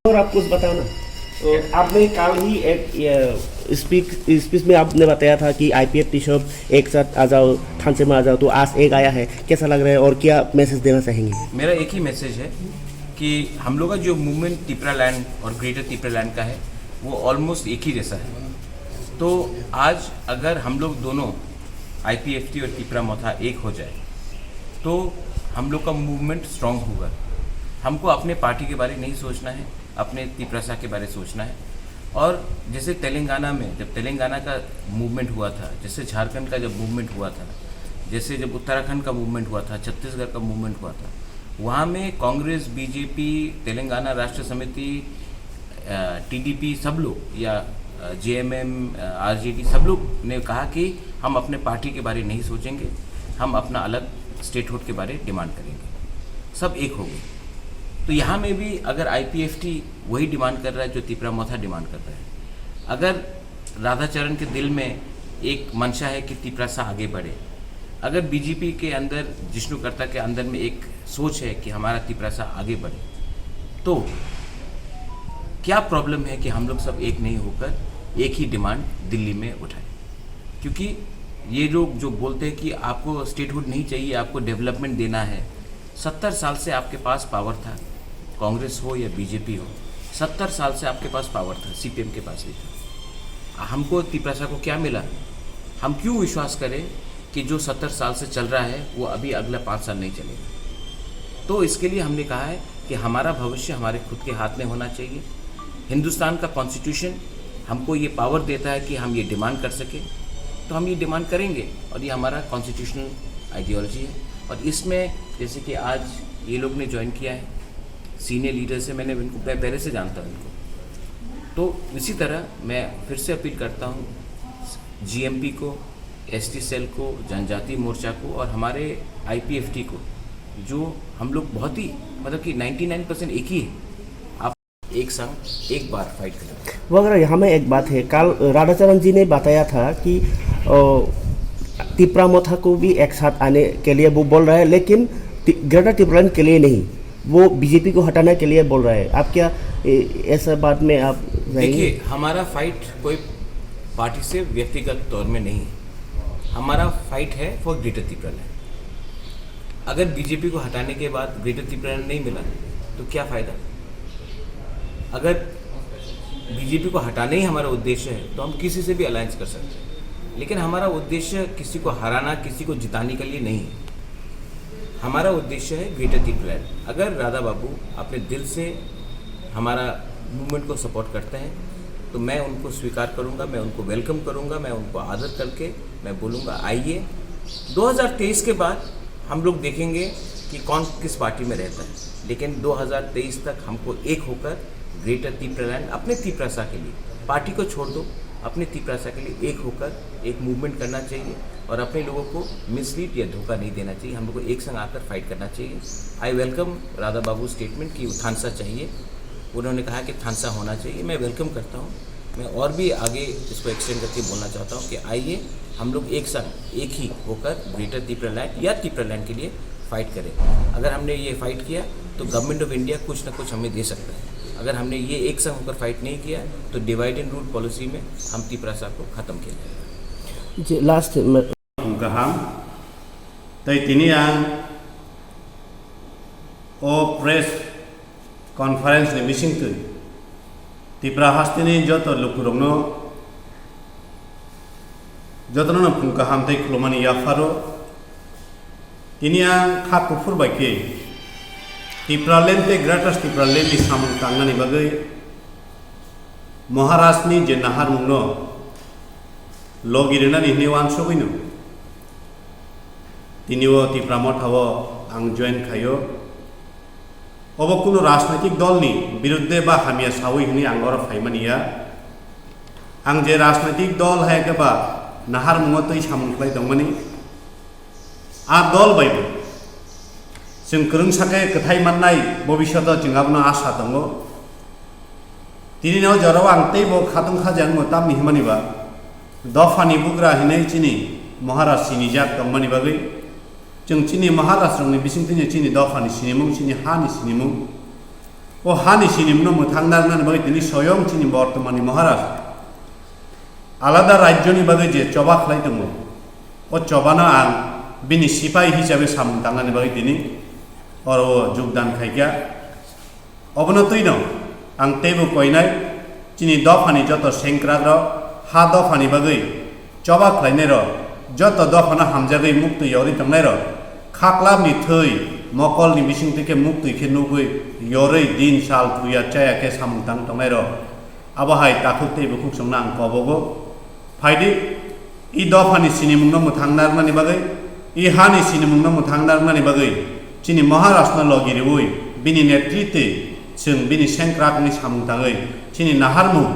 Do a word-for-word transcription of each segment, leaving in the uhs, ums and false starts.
और आप कुछ बताओ ना। तो आपने कल ही एक, ये, स्पीक स्पीच में आपने बताया था कि आईपीएफटी सब एक साथ आ जाओ, थानसे में आ जाओ, तो आज एक आया है, कैसा लग रहा है और क्या मैसेज देना चाहेंगे? मेरा एक ही मैसेज है कि हम लोग का जो मूवमेंट तिपरा लैंड और ग्रेटर तिपरा लैंड का है, वो ऑलमोस्ट एक ही जैसा है। तो आज अगर हम लोग दोनों, आईपीएफटी और तिपरा मोथा, एक हो जाए, तो हम लोग का मूवमेंट स्ट्रांग होगा। हमको अपने पार्टी के बारे नहीं सोचना है, अपने तिपरासा के बारे सोचना है। और जैसे तेलंगाना में, जब तेलंगाना का मूवमेंट हुआ था, जैसे झारखंड का जब मूवमेंट हुआ था, जैसे जब उत्तराखंड का मूवमेंट हुआ था, छत्तीसगढ़ का मूवमेंट हुआ था, वहाँ में कांग्रेस, बीजेपी, तेलंगाना राष्ट्र समिति, टीडीपी, सब लोग, या जेएमएम, आरजेडी, सब लोग ने कहा कि हम अपने पार्टी के बारे नहीं सोचेंगे, हम अपना अलग स्टेटहुड के बारे डिमांड करेंगे। सब एक हो गए। तो यहाँ में भी अगर आईपीएफटी वही डिमांड कर रहा है जो तिपरा मोथा डिमांड कर रहा है, अगर राधाचरण के दिल में एक मंशा है कि तिपरासा आगे बढ़े, अगर बीजेपी के अंदर, जिष्णुकर्ता के अंदर में एक सोच है कि हमारा तिपरासा आगे बढ़े, तो क्या प्रॉब्लम है कि हम लोग सब एक नहीं होकर एक ही डिमांड दिल्ली में उठाएं? क्योंकि ये लोग जो बोलते हैं कि आपको स्टेटहुड नहीं चाहिए, आपको डेवलपमेंट देना है, सत्तर साल से आपके पास पावर था, कांग्रेस हो या बीजेपी हो, सत्तर साल से आपके पास पावर था, सीपीएम के पास भी था। हमको तिपरासा को क्या मिला? हम क्यों विश्वास करें कि जो सत्तर साल से चल रहा है, वो अभी अगला पाँच साल नहीं चलेगा? तो इसके लिए हमने कहा है कि हमारा भविष्य हमारे खुद के हाथ में होना चाहिए। हिंदुस्तान का कॉन्स्टिट्यूशन हमको ये पावर देता है कि हम ये डिमांड कर सकें, तो हम ये डिमांड करेंगे। और ये हमारा कॉन्स्टिट्यूशनल आइडियोलॉजी है। और इसमें, जैसे कि आज ये लोग ने ज्वाइन किया है, सीनियर लीडर्स है, मैंने इनको पह-, पहले से जानता हूँ इनको। तो इसी तरह मैं फिर से अपील करता हूँ जीएमपी को, एसटी सेल को, जनजाति मोर्चा को और हमारे आईपीएफटी को, जो हम लोग बहुत ही, मतलब कि नाइंटी नाइन परसेंट एक ही है। आप एक संग एक बार फाइट करेंगे। मगर यहाँ में एक बात है, कल राधाचरण जी ने बताया था कि, ओ, तिपरा मोथा को भी एक साथ आने के लिए वो बोल रहा है, लेकिन ति-, ग्रेटर तिपरालैंड के लिए नहीं, वो बीजेपी को हटाने के लिए बोल रहा है। आप क्या ए-, ऐसा बात में आप जाएंगे? देखिए, हमारा फाइट कोई पार्टी से व्यक्तिगत तौर में नहीं है, हमारा फाइट है फॉर ग्रेटर तिपरालैंड। अगर बीजेपी को हटाने के बाद ग्रेटर तिपरालैंड नहीं मिला, तो क्या फ़ायदा? अगर बीजेपी को हटाना ही हमारा उद्देश्य है, तो हम किसी से भी अलायंस कर सकते हैं, लेकिन हमारा उद्देश्य किसी को हराना, किसी को जिताने के लिए नहीं है। हमारा उद्देश्य है ग्रेटर तिपरालैंड। अगर राधा बाबू अपने दिल से हमारा मूवमेंट को सपोर्ट करते हैं, तो मैं उनको स्वीकार करूंगा, मैं उनको वेलकम करूंगा, मैं उनको आदर करके मैं बोलूंगा, "आइए।" दो हज़ार तेईस के बाद हम लोग देखेंगे कि कौन किस पार्टी में रहता है, लेकिन दो हज़ार तेईस तक हमको एक होकर ग्रेटर तिपरालैंड, अपने तिपरासा के लिए, पार्टी को छोड़ दो, अपने तिपरासा के लिए एक होकर एक मूवमेंट करना चाहिए और अपने लोगों को मिसलीड या धोखा नहीं देना चाहिए। हम लोग को एक संग आकर फाइट करना चाहिए। आई वेलकम राधा बाबू स्टेटमेंट कि वो थानसा चाहिए। उन्होंने कहा कि थानसा होना चाहिए, मैं वेलकम करता हूँ। मैं और भी आगे इसको एक्सटेंड करके बोलना चाहता हूँ कि आइए, हम लोग एक संग, एक ही होकर ग्रेटर तिपरालैंड या तिपरालैंड के लिए फाइट करें। अगर हमने ये फाइट किया, तो गवर्नमेंट ऑफ इंडिया कुछ ना कुछ हमें दे सकता है। अगर हमने ये एक संग होकर फाइट नहीं किया, तो डिवाइड एंड रूल पॉलिसी में हम तिपरासा को खत्म किया जाएगा। Last, kaham. Tei tini ang o press conference ni bisingtwi Tipra hasteni joto lukurokno, jotono phung kaham tei khulumani yapharo. Tini ang kha kuphur bai khe Tipraland tei Greater Tipraland ni samung tangnani bagwi Maharaj ni je naharmungno logi rwnani hwnwi uansugwino tini o Tipra Motha o ang join khaio. Obo kunu rajnaitik dolni birudde ba hamya sawi hwnwi ang oro phaimani ya. Ang je rajnaitik dol hai khe ba naharmungo twi samung khlai tongmani, a dol bai bo chwng kwrwngsa khe kwthai mannai bobisyoto chwng abono asa tongo. Tini no jorao ang teibo khatung kha jang bo tamni hwnmani ba dophani bugra hinwi chini Maharaj sinijak tongmani bagwi. Chwng chini Maharajrokni bisingtwi chini dophani sinimung, chini hani sinimung. O hani sinimno mwthang narwknani bagwi tini soyong chini bortomani Maharaj alada rajyoni bagwi je choba khlai tongo, o chobano ang bini sipai hisabe samung tangnani bagwi tini oro o jogdan khaikha. Obono twino ang teibo koinai chini dophani joto sengkrakrok, ha dophani bagwi choba khlainairok, joto dophano hamjagwi muktwi yorwi tongnairok, khaklapni thwi mokolni bisingtwi khe muktwi khe nugwi yorwi din sal thuya chaya khe samung tang tongnairok, abo hai takhuk tei bukhuk songno ang kobogo. Phaidi, i dophani sinimungno mwthang narwknani bagwi, i hani sinimungno mwthang narwknani bagwi chini Maharajno logi riwi bini netritwi chwng bini sengkrakni samung tangwi chini naharmung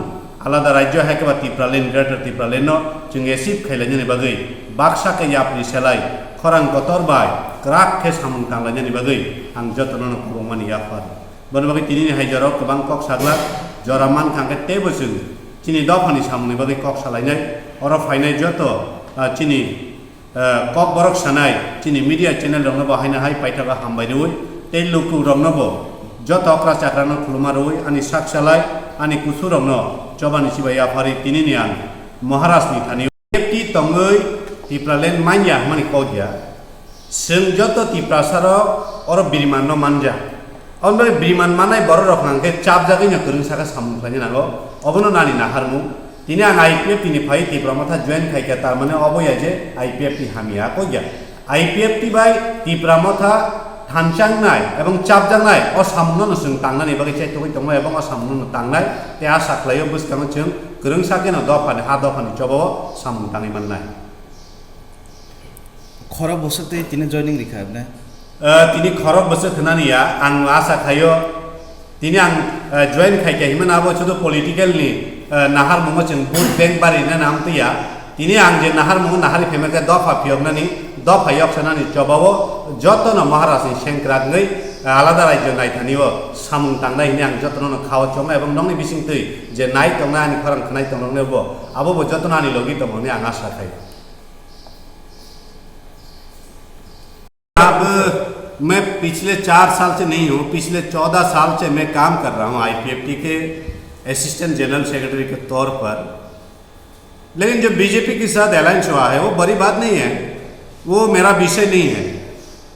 alada rajyo hai khe ba Tipraland, Greater Tipralandno chwng achieve khailainani bagwi baksa khe yapri selai khorang kotor bai kwrak khe samung tanglainani bagwi ang jotono no khobokmani yaphar. Bono bagwi tinini hai jorao kwbang kok saglak jora mankha, hwnkhe teibo chwng chini dophani samungni bagwi kok salainai. Oro phainai joto, ah, chini, ah, kok borok sanai chini media channel rokno bo haino hai paithago hambai rwui tei lukurokno bo joto okra chakrano khuluma rwui ani sak salai ani kusurokno chobani chibai yapharwi tinini ang Maharajni thani. F T tongwi Tipraland manya hwnmani kok ya. Chwng joto Tiprasarok oro birimanno manja. Aboni bagwi biriman mannai bororok hwnkhe chapjagwino kwrwngsa khe samung khlaina nango. Obono nani naharmung. Tini ang I P F T ni phai Tipra Motha join khaikha, tar mane obo ya je I P F T hamya, kok ya. I P F T bai Tipra Motha thanchaknai ebong chapjaknai o samungno no chwng tangnani bagwi chaithogwi tongo ebong o samungno no tangnai tei asa khlaio bwskango chwng kwrwngsa kheno dophani ha dophani chobao samung tangwi mannai. Khorok bwswk tei tini joining rikha, ne? Eh, tini khorok bwswk hwnani ya, ang asa khaio tini ang, eh, join khaikha himani abo sudu political ni, eh, naharmungo chwng vote bank bari nani amtwi ya. Tini ang je naharmungo nahari phaima khe dopha phiyoknani, dopha yoksanani chobao jotono Maharajni sengkrak wngwi, eh, alada rajyo naithani o samung tangnai hwnwi ang jotono no khao chongo ebong nokni bisingtwi je nai tongnai ani khorang khwnai tongnai bo abo bo jotono ani logi tongo hwnwi ang asa khai. अब मैं पिछले चार साल से नहीं हूँ, पिछले चौदह साल से मैं काम कर रहा हूँ आईपीएफटी के असिस्टेंट जनरल सेक्रेटरी के तौर पर। लेकिन जो बीजेपी के साथ अलायंस हुआ है, वो बड़ी बात नहीं है, वो मेरा विषय नहीं है।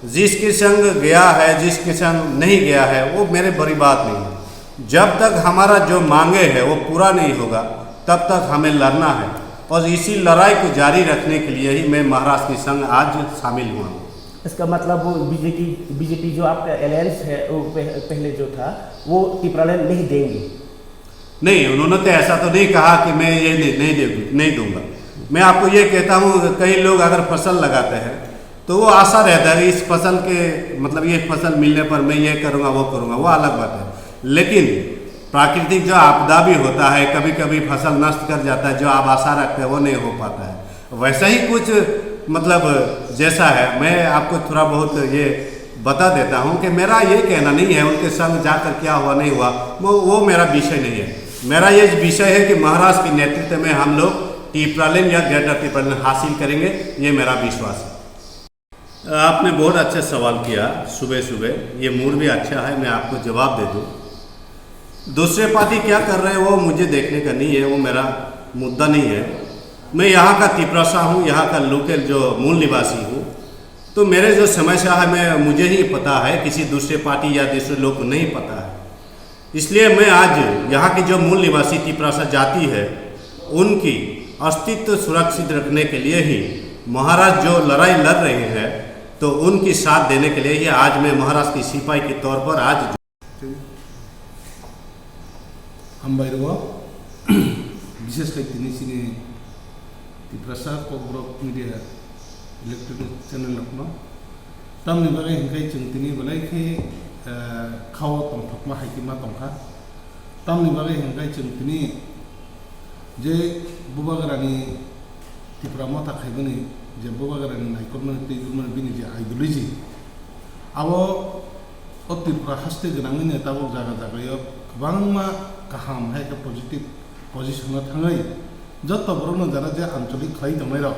जिसके संग गया है, जिसके संग नहीं गया है, वो मेरे बड़ी बात नहीं है। जब तक हमारा जो मांगे है, वो पूरा नहीं होगा, तब तक हमें लड़ना है। और इसी लड़ाई को जारी रखने के लिए ही मैं महाराष्ट्र के संग आज शामिल हुआ हूँ। इसका मतलब वो बीजेपी, बीजेपी जो आपका अलायंस है, वो पह-, पहले जो था, वो तिपरालैंड नहीं देंगे? नहीं, उन्होंने तो ऐसा तो नहीं कहा कि मैं ये नहीं, नहीं दे-, नहीं दूंगा। मैं आपको ये कहता हूँ, कई लोग अगर फसल लगाते हैं, तो वो आशा रहता है कि इस फसल के, मतलब, ये फसल मिलने पर मैं ये करूँगा, वो करूँगा, वो अलग बात है। लेकिन प्राकृतिक जो आपदा भी होता है, कभी-कभी फसल नष्ट कर जाता है, जो आप आशा रखते हैं, वो नहीं हो पाता है। वैसा ही कुछ, मतलब, जैसा है, मैं आपको थोड़ा बहुत ये बता देता हूँ कि मेरा ये कहना नहीं है उनके संग जाकर क्या हुआ, नहीं हुआ, वो, वो मेरा विषय नहीं है। मेरा ये विषय है कि महाराष्ट्र के नेतृत्व में हम लोग टिपरालैंड या ग्रेटर टिपरालैंड हासिल करेंगे, ये मेरा विश्वास है। आपने बहुत अच्छा सवाल किया सुबह सुबह, ये मूड भी अच्छा है, मैं आपको जवाब दे दूँ। दूसरे पार्टी क्या कर रहे हैं, वो मुझे देखने का नहीं है, वो मेरा मुद्दा नहीं है। मैं यहाँ का तिपरासा हूँ, यहाँ का लोकल जो मूल निवासी हूँ, तो मेरे जो समस्या है, मैं, मुझे ही पता है, किसी दूसरे पार्टी या दूसरे लोग को नहीं पता है। इसलिए मैं आज यहाँ की जो मूल निवासी तिपरासा जाति है, उनकी अस्तित्व सुरक्षित रखने के लिए ही महाराज जो लड़ाई लड़ रहे हैं, तो उनकी साथ देने के लिए ही आज मैं महाराज की सिपाही के तौर पर आज Hambai rwo, bishesh khai tini chini Tiprasa Kokborok Media Electronic Channel rokno. Tamni bagwi hwnkhe chwng tini belai khe, eh, khao tongthokma hai khe ma tongkha. Tamni bagwi hwnkhe chwng tini je Bubagrani Tipra Motha khaimani je Bubagrani naikolmani twi rwmani bini je ideology, abo o Tripura haste gwnangwini tabuk jaga jagao kwbangma kaham hai khe positive position-o thangwi joto borokno jara je ancholik khlai tongnairok,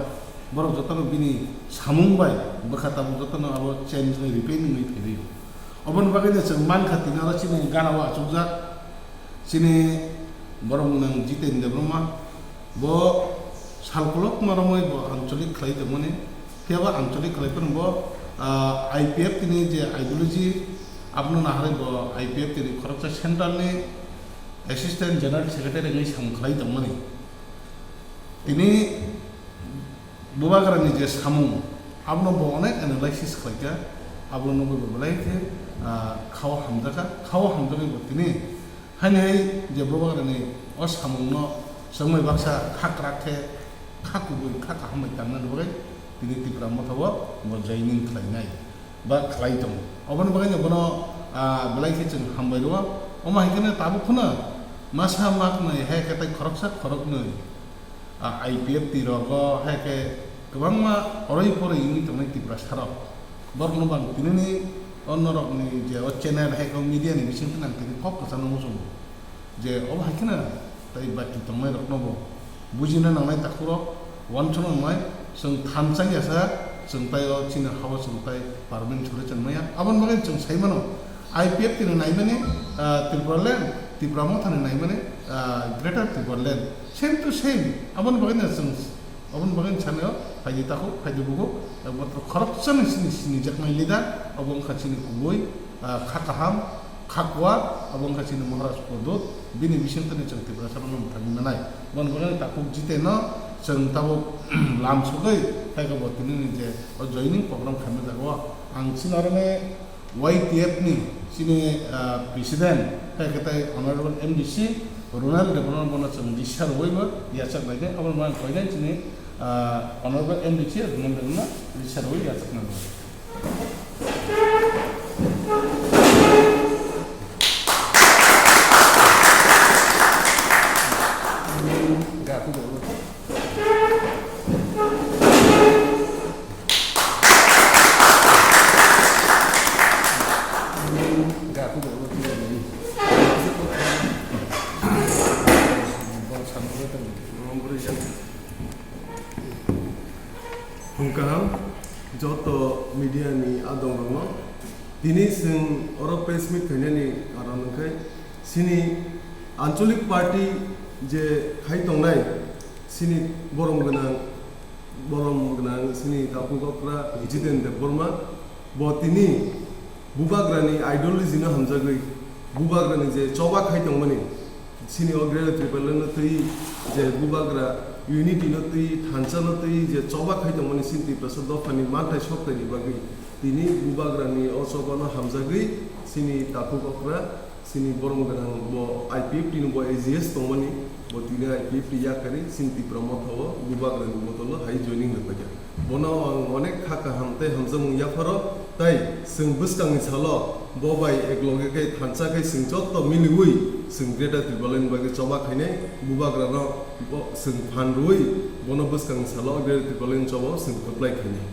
borok jotono bini samung bai bwkha tabuk jotono abo change wngwi repair wngwi phaidi. Oboni bagwi no chwng mankha tini oro chini gana o achukjak chini borok nang Jiten Debbarma, bo salkolokma romwi bo ancholik khlai tongmani, phiya bo ancholik khlai phano bo, ah, I P F tini je ideology abono naharwi bo I P F tini khoroksa central ni Assistant General Secretary wngwi samung khlai tongmani. Tini Bubagrani je samung, abono bo onek analysis khlaikha, abono nugwi bo belai khe, ah, khao hamjakha, khao hamjagwi bo tini haini hai je Bubagrani o samungno chwngmai baksa kha kwrak khe, kha kubui, kha kaham bai tangnani bagwi tini Tipra Motha o bo joining khlainai ba khlai tongo. Oboni bagwi no bono, ah, belai khe chwng hambai rwo. Omo hai kheno tabuk phano masa maknwi hai khe tei khoroksa khoroknwi, ah, I P F T rogo hai khe kwbangma oroi poroi wngwi tongnai Tiprasa rok. Borokno bang tinini o norokni je o channel hai khe media ni bisingtwi nang tini kok kwchangno muchungo. Je obo hai kheno tei bati tongnai rokno bo bujina nangnai, takhuk rok uansukna nangnai, chwng thansa ya sa, chwng tai o chini ha o chwng tai permanent solution maya. Aboni bagwi chwng sai mano, I P F T ni naimani, ah, Tripura land, Tipra Motha ni naimani, ah, Greater Tripura land, same to same. Aboni bagwi no chwng Oboni bagwi sanayo, phaidi takhuk, phaidi bukhuk, ekmatro khoroksani sini sinijaknai leader, obo wngkha chini kubui, ah, kha kaham, kha kuar, obo wngkha chini Maharaj Pradyot, bini bisingtwi chwng Tiprasa rokno mwthangwi nanai. Boni bagwi takhuk Jiteno chwng tabuk lam sogwi, hai khe bo tinini je o joining program khaimani jaga o ang chini oroni Y T F ni chini, ah, president, hai khe tai honorable M D C Ronald Debbarma bono chwng risa rwui bo yachak bai de, abo mang koi de chini, ah, honorable M D C Ronald Debbarma risa rwui yachak nang. Phung kaham, joto media ni adong rokno. Tini chwng oro press meet khainani karon hwnkhe, chini anchalik party je khai tongnai, chini borom gwnang, borom gwnang chini takhuk okra Jiten Debbarma, bo tini Bubagrani ideology no hamjagwi, Bubagrani je choba khai tongmani, chini o Greater Tipraland no twi je Bubagra unity no twi, thansa no twi je choba khai tongmani chini Tiprasa dophani manthai sokthai ni bagwi, tini Bubagrani o choba no hamjagwi chini takhuk okra, chini borom gwnang bo I P F T ni bo A G S tongmani, bo tini I P F T yakarwi chini Tipra Motha o Bubagrani botolo hai joining rwbaikha. Bono ang onek kha kaham tei hamjakmung yapharo, tai chwng bwskangni salo bo bai ekloge khe thansa khe chwng joto miliwi chwng Greater Tipraland ni bagwi choba khainai, Bubagrano bo chwng phan rwui bono bwskangni salo Greater Tipraland ni choba o chwng kwplai khainai.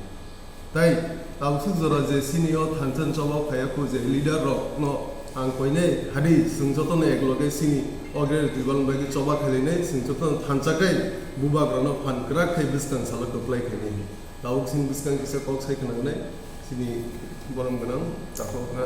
Tai tabuk swk jora je chini o thansa ni choba o phaiya khu je leader rok no ang koinai hadi chwng joto no ekloge chini o Greater Tipraland ni bagwi choba khailainai, chwng joto no thansa khe Bubagrano phan kwrak khai bwskang salo kwplai khainai. Tabuk chini bwskang kisa kok sai khwnangnai chini borom gwnang takhuk okra.